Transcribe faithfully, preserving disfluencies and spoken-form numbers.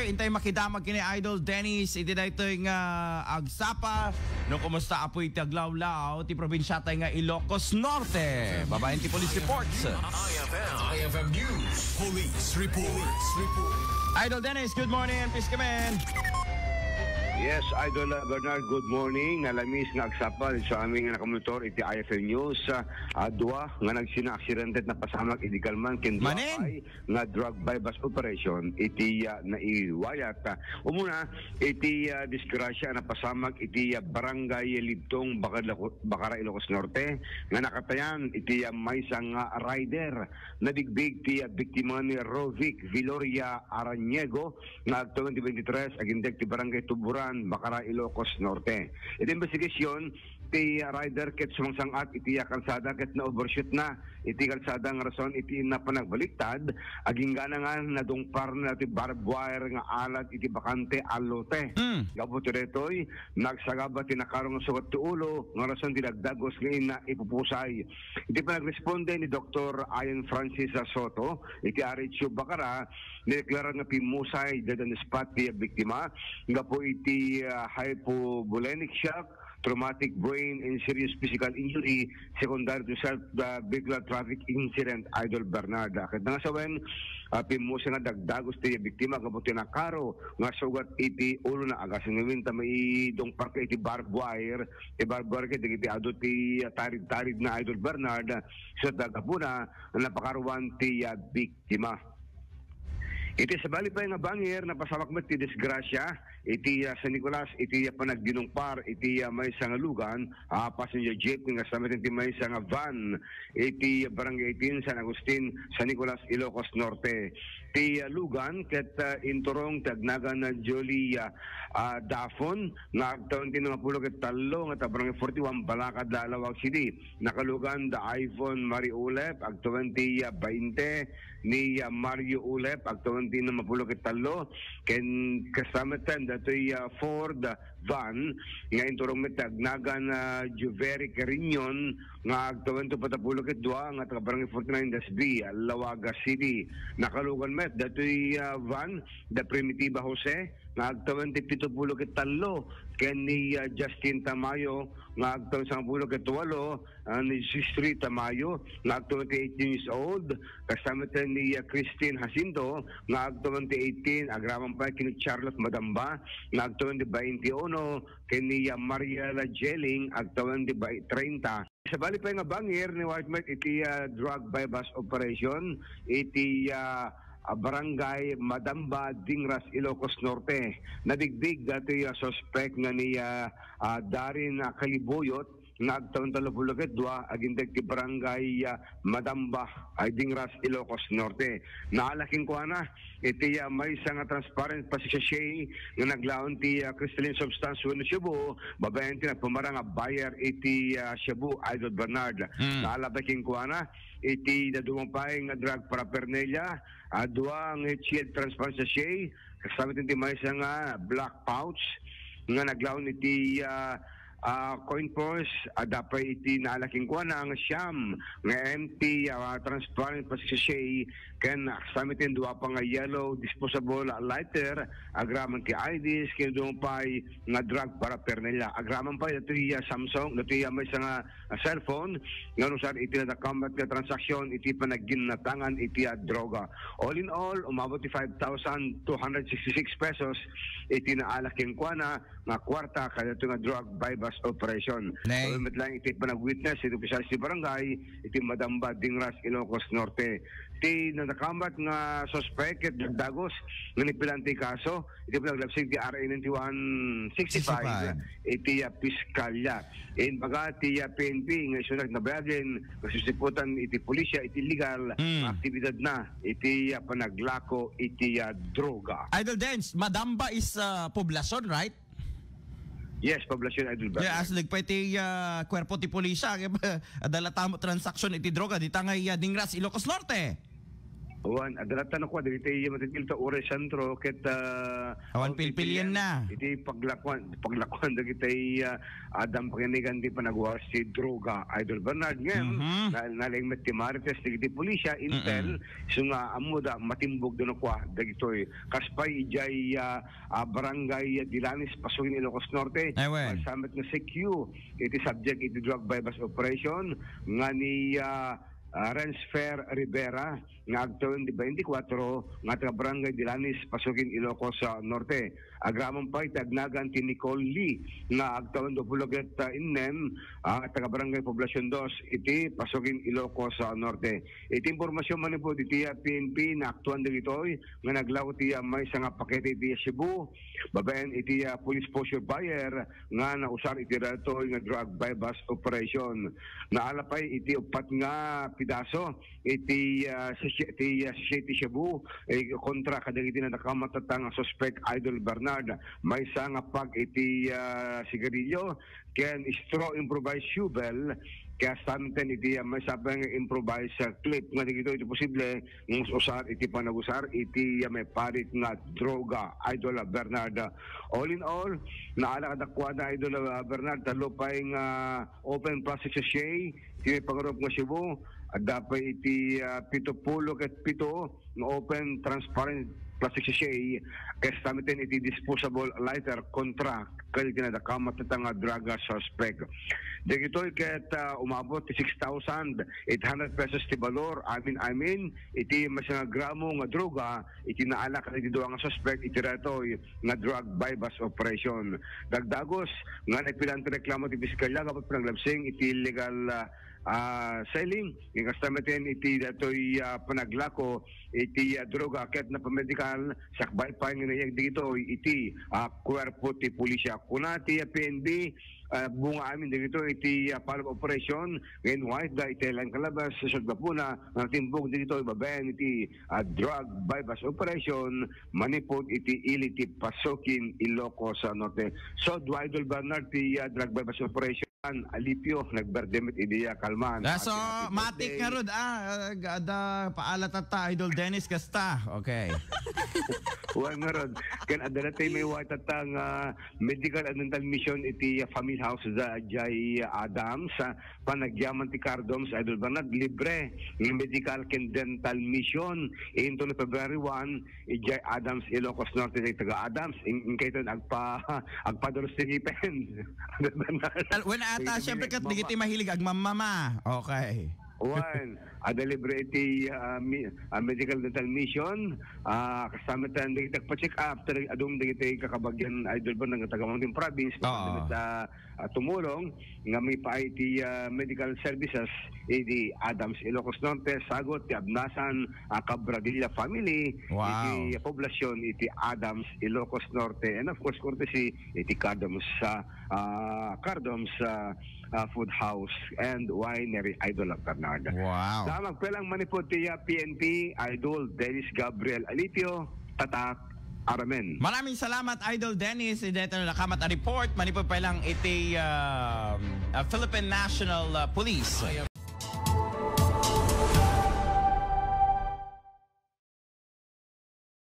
Intay makidamag kini Idol Dennis iti daytoy nga agsapa. No, kumusta apo iti aglawlaw ti probinsiatay nga Ilocos Norte? Babaen ti police reports. I F M, I F M News. Police reports. Idol Dennis, good morning and please come in. Yes, Idol uh, Bernard, good morning. Nalamis nga agsapa sa aming nga nakamotor iti I F M News. Uh, adua nga nagsina aksidente napasamak iti kalman ken Manen! Duapay nga drug buy-bust operation iti uh, naiwayat. Uh, umuna, iti uh, disgrasya napasamak iti uh, barangay Libtong, Bacar-, Bacara, Ilocos Norte, nga nakatayan iti uh, maysa nga rider. Nabigbig ti uh, biktima ni Rovic Viloria Araniego, nga agtawen ti twenty-three, aginteg ti barangay Tuburan, Bacara, Ilocos Norte. Iti investigasyon, ti rider ket sumangsang-at iti kalsada ket na-overshoot na iti kalsada nga rason iti inna panagbaliktad, aginggana nga nadungpar na ti barbed wire nga alat iti bakante a lote. Mm. Gapu ti daytoy, nagsagaba ti nakaro nga sugat ti ulo nga rason ti dagdagos nga inna ipupusay. Iti panagresponde ni Doktor Ian Francis Soto, iti R H U Bacara, nideklara nga pimmusay dead on the spot ti biktima gapu iti ah, hypovolemic shock, traumatic brain and serious physical injury secondary to self-vehicular traffic incident, Idol Bernard. Ket nangasawen, ah, pimmusay nga dagdagos ti biktima gapu ti nakaro nga sugat iti ulo na. Agasem ngamin ta maidungpar ka iti barbed wire, ti barbed wire ket dagiti adu ti tarid-tarid na, Idol Bernard, sa tagapuna, napakaruan ti ah, biktima. Iti sabali pay nga bangir, napasamak met ti disgrasya iti ah, San Nicolas, iti ah, panagdinungpar iti ah, maysa nga lugan, ah, passenger jeep, nga sa met iti maysa nga van iti ah, Barangay eighteen, San Agustin, San Nicolas, Ilocos Norte. Ti ah, lugan ket ah, inturong ti agnagan na Jolie ah, ah, Dafon, nga agtawen ti nangapulo ket tallo, nga ta Barangay forty-one, Balakad, Laoag City. Nakalugan da Ivon Mariulep, agtawen ti ah, bainte, ni ah, Mario Ulep, agtawen ti nangapulo ket tallo, ken kastameten datoy ah, Ford van nga inturong met ti agnagan na Juveri Carignon nga agtawen ti uppat a pulo ket dua nga taga Barangay forty-nine Dasbi, Laoaga City. Nakalugan met datoy ah, van da Primitiva Jose nga agtawen ti pito pulo ket tallo, ken ni ah, Justin Tamayo nga agtawen sangapulo ket walo, ah, ni Jistri Tamayo nga agtawen ti eighteen years old, kastameten ni ah, Christine Jacinto nga agtawen ti eighteen, agraman pay ken ni Charlotte Madamba nga agtawen ti twenty-one, ken ni ah, Mariela Jelling agtawen ti bai-, treinta. Sabali pay nga bangir ni White Mike iti ah, drug buy-bust operation iti ah, ah, Barangay Madamba, Dingras, Ilocos Norte. Nabigbig datoy ah, suspek nga ni ah, ah, Darin ah, Kalibuyot nga agtawen tallo pulo ket dua, aginteg ti Barangay ah, Madamba, ay Dingras, Ilocos Norte. Naala kenkuana iti ah, maysa nga transparent plastic sachet nga naglaon ti ah, crystalline substance wenno shabu, babaen ti nagpamarang a buyer iti ah, shabu, Idol Bernard. Mm. Naala pay kenkuana iti dadduma pay nga drug paraphernalia, ah, dua nga shield transparent sachet, kastameten ti maysa nga black pouch nga naglaon iti ah, ah, coin purse, adda pay iti naala kenkuana nga siam nga empty ah, transparent plastic sachet, ken kastameten dua pa nga yellow disposable lighter, agraman ti I Ds, ken dua pay nga drug paraphernalia. Agraman pay datoy ah, Samsung, datoy ah, maysa nga ah, cellphone nga inusar iti nadakamat nga transaksyon iti panagginnatangan iti ah, droga. All in all, umabot ti five thousand two hundred sixty-six pesos iti naala kenkuana nga kuarta kadagitoy nga drug buy-bust operation. Nay. Awan met laeng iti panag-witness iti opisyal ti barangay iti Madamba, Dingras, Ilocos Norte. Ti nadakamat nga suspek ket dagdagos nga nipilan ti kaso iti panaglabsing ti R A ninety-one sixty-five iti ah, piskalya. Imbaga ti ah, P N P nga isu nga nabayagen nga sisiputan iti pulisya iti illegal Mm. nga aktibidad na iti ah, panaglako iti ah, droga. Idol Dens, Madamba is ah, poblasyon, right? Yes, poblasyon, Idol Bernard. Yeah, as nagpay ti ah, kwerpo ti pulisya, adala tamo transaksyon iti droga, dita nga iya Dingras, Ilocos Norte. Wen, adda latta no kua, dagiti matitilo ta uray sentro, ket, ah, Awan awan pilpilienna. Iti paglakuan, paglakuan dagiti, ah, adda panginigan ti panaguar ti droga, Idol Bernard. Ngem, Mhm. na-, nalaing met ti Marites dagiti pulisya, intel, Mm-mm. so nga, ammoda, matimbog da no kua, dagitoy. Kas pay, ijay, ah, ah, barangay Dilanis, Pasukin, Ilocos Norte. Ay, wen. Maysa met nga C Q, iti subject iti drug buy-bust operation, nga ni, ah, ah, Rensfer Rivera, nga agtawen ti twenty-four, nga taga Barangay Dilanis, Pasukin, Ilocos, ah, Norte. Agraman pay ti agnagan ti Nicole Lee, nga agtawen dua pulo ket, ah, innem, ah, taga Barangay Poblacion dos, iti Pasukin, Ilocos, ah, Norte. Iti impormasyon manipud iti, ah, P N P, naaktuan dagitoy, nga naglako ti, ah, maysa nga pakete iti Cebu, babaen iti, ah, police poseur buyer, nga nausar iti daytoy nga drug buy-bust operation. Naala pay iti uppat nga pidaso iti, ah, sisi-, iti, ah, sisi-, iti Cebu, eh, kontra kadagiti nadakamatata nga suspek, Idol Bernard. Maysa nga pack iti, ah, sigarilyo ken straw improvised shovel, kasta met iti, ah, maysa pay nga improvised, ah, clip nga dagitoy iti posible nga usar iti panagusar iti, ah, maiparit nga droga, Idol Bernard. All in all, naala kadakuada, Idol, ah, Bernard, tallo pay nga open plastic sachet, iti pangarup nga Cebu, adda pay iti, ah, pito pulo ket pito nga open transparent plastic sachet, kasta met iti disposable lighter kontra ken iti nadakamatata nga drug suspect. Dagitoy ket, ah, umabot ti six thousand eight hundred pesos ti balor, amin-amin, iti maysa nga gramo nga droga, iti naala kadagiti dua nga suspek iti daytoy nga drug buy-bust operation. Dagdagos nga naipilan ti reklamo ti Piskalya gapu iti pananglabsing iti illegal, ah, ah, selling. Ken kasta met iti daytoy, ah, panaglako iti, ah, droga ket napamedikal, sakbay pay nga naiyag dagitoy iti, ah, kuerpo ti pulisya. Kuna ti, ah, P N P, ah, bunga amin dagitoy iti, ah, follow-up operation. Ngayon, wait da iti Laing Kalabas, sa gapuna, nga natimbog dagitoy babaen iti, ah, drug buy-bust operation, manipud iti ili ti Pasukin, Ilocos, ah, Norte. So, dua, Idol Bernard, ti, ah, drug buy-bust operation, Alipio, nagberde met idi, ah, kalman. Ah, so, Happy, happy matik birthday. Ngarud, ah, ah, ada paala tatta, Idol Dennis, kasta. Okay. Wen ngarud, ken adda tayo may wait tatta nga medical and dental mission iti, ah, Family House da Jay Adams, ah, panagyaman ti Cardoms, Idol Bernard, libre nga medical ken dental mission into February one, ijay Adams, Ilocos Norte, iti taga Adams, in, in kayton agpa-, agpadalos ti ngipen. Idol Bernard. Al-, wen ata, Dagiti siyempre, ket mama. Dagiti mahilig agmamama. Okay. Wen, ada libre iti, ah, mi-, ah, medical dental mission, ah, kasta met dagiti agpa-check up, ta adun dagiti kakabagian, Idol Bernard, nga taga Mountain Province, Oo. Kasta met, ah, ah, tumulong nga maipaay ti, ah, medical services idi Adams, Ilocos Norte, sagut ti Abnasan, ah, Cabradilla family, Wow. iti, ah, poblasyon iti Adams, Ilocos Norte. And of course, courtesy iti Cardoms, ah, ah, Cardoms, ah, ah, Food House and Winery, Idol Bernard. Wow. Sa magpelang manipud ti, ah, P N P, Idol Dennis Gabriel Alipio, Tatak, Aramen. Maraming salamat, Idol Dennis. Iti dayta nga nakamat a report, manipud pay lang iti, um, uh, Philippine National, uh, Police.